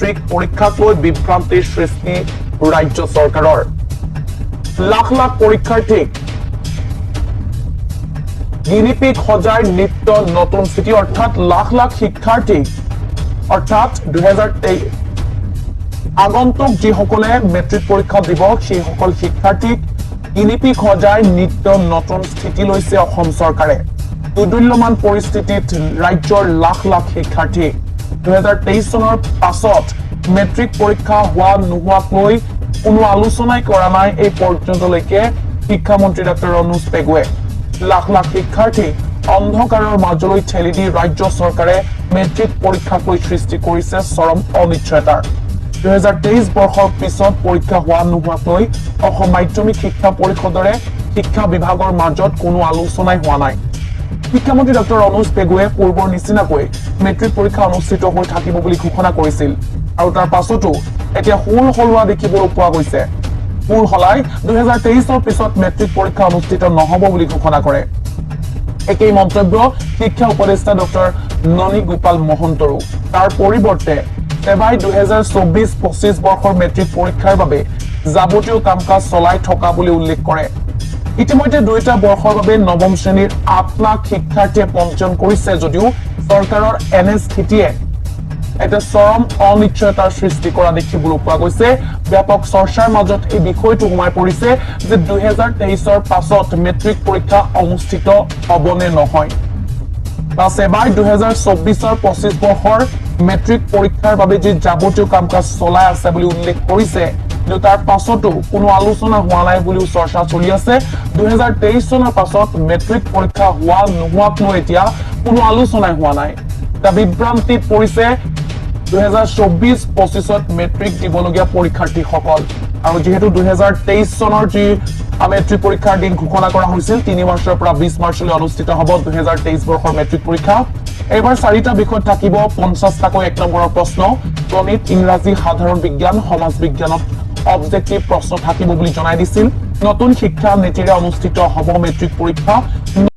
Matric পৰীক্ষাক লৈ বিভ্ৰান্তিৰ সৃষ্টি ৰাজ্য চৰকাৰৰ। লাখ লাখ পৰীক্ষাৰ্থীক গিনিপিগ সজাই নিত্য নতুন স্থিতি, অৰ্থাৎ লাখ লাখ শিক্ষাৰ্থীক, অৰ্থাৎ 2023 আগন্তুক যিসকলে মেট্ৰিক পৰীক্ষা দিব, সেইসকল শিক্ষাৰ্থীক গিনিপিগ সজাই নিত্য নতুন স্থিতি লৈছে অসম চৰকাৰে। দুদুল্যমান পৰিস্থিতিত ৰাজ্যৰ লাখ লাখ শিক্ষাৰ্থী। 2023 চনৰ পাছত মেট্ৰিক পৰীক্ষা হোৱা নোহোৱাক লৈ কোনো আলোচনাই কৰা নাই এই পৰ্যন্তলৈকে শিক্ষামন্ত্ৰী ডাক্তৰ অনুজ পেগুৱে। লাখ লাখ শিক্ষাৰ্থীক অন্ধকাৰৰ মাজলৈ ঠেলি দি ৰাজ্য চৰকাৰে মেট্ৰিক পৰীক্ষাক লৈ সৃষ্টি কৰিছে চৰম অনিশ্চয়তাৰ। 2023 বৰ্ষৰ পিছত পৰীক্ষা হোৱা নোহোৱাক লৈ অসম মাধ্যমিক শিক্ষা পৰিষদৰে শিক্ষা বিভাগৰ মাজত কোনো আলোচনাই হোৱা নাই। শিক্ষামন্ত্ৰী ডক্টৰ অনুজ পেগুৱে পূৰ্বৰ নিচিনাকৈ মেট্ৰিক পৰীক্ষা অনুষ্ঠিত হৈ থাকিব বুলি ঘোষণা কৰিছিল আৰু তাৰ পাছতো এতিয়া সুৰ সলোৱা দেখিবলৈ পোৱা গৈছে। সুৰ সলাই 2023ৰ পিছত মেট্ৰিক পৰীক্ষা অনুষ্ঠিত নহব বুলি ঘোষণা কৰে। একেই মন্তব্য শিক্ষা উপদেষ্টা ডক্টৰ ননী গোপাল মহন্তৰো। তাৰ পৰিৱৰ্তে ছেবাই 2024-25 বৰ্ষৰ মেট্ৰিক পৰীক্ষাৰ বাবে যাৱতীয় কাম কাজ চলাই থকা বুলি উল্লেখ কৰে। ইতিমধ্যে দুয়োটা বৰ্ষৰ বাবে নৱম শ্ৰেণীৰ 8 লাখ শিক্ষাৰ্থীয়ে পঞ্জীয়ন কৰিছে যদিও চৰকাৰৰ এনে স্থিতিয়ে এটা চৰম অনিশ্চয়তাৰ সৃষ্টি কৰা দেখিবলৈ পোৱা গৈছে। ব্যাপক চৰ্চাৰ মাজত এই বিষয়টো সোমাই পৰিছে যে 2023ৰ পাছত মেট্ৰিক পৰীক্ষা অনুষ্ঠিত হ'ব নে নহয় বা ছেবাই 2024ৰ 25 বৰ্ষৰ মেট্ৰিক পৰীক্ষাৰ বাবে যি যাৱতীয় কাম কাজ চলাই আছে বুলি উল্লেখ কৰিছে, কিন্তু তাৰ পাছতো কোনো আলোচনা হোৱা নাই বুলিও চৰ্চা চলি আছে। 2023 চনৰ পাছত মেট্ৰিক পৰীক্ষা হোৱা নোহোৱাক লৈ এতিয়া কোনো আলোচনাই হোৱা নাই। এটা বিভ্ৰান্তিত পৰিছে 2024-25ত মেট্ৰিক দিবলগীয়া পৰীক্ষাৰ্থীসকল। আৰু যিহেতু 2023 চনৰ যি মেট্ৰিক পৰীক্ষাৰ দিন ঘোষণা কৰা হৈছিল, 3 মাৰ্চৰ পৰা 20 মাৰ্চলৈ অনুষ্ঠিত হ'ব 2023 বৰ্ষৰ মেট্ৰিক পৰীক্ষা। এইবাৰ চাৰিটা বিষয়ত থাকিব 50টাকৈ 1 নম্বৰৰ প্ৰশ্ন। গণিত, ইংৰাজী, সাধাৰণ বিজ্ঞান, সমাজ বিজ্ঞানত অবজেক্টিভ প্ৰশ্ন থাকিব বুলি জনাই দিছিল। নতুন শিক্ষা নীতিৰে অনুষ্ঠিত হ'ব মেট্ৰিক পৰীক্ষা।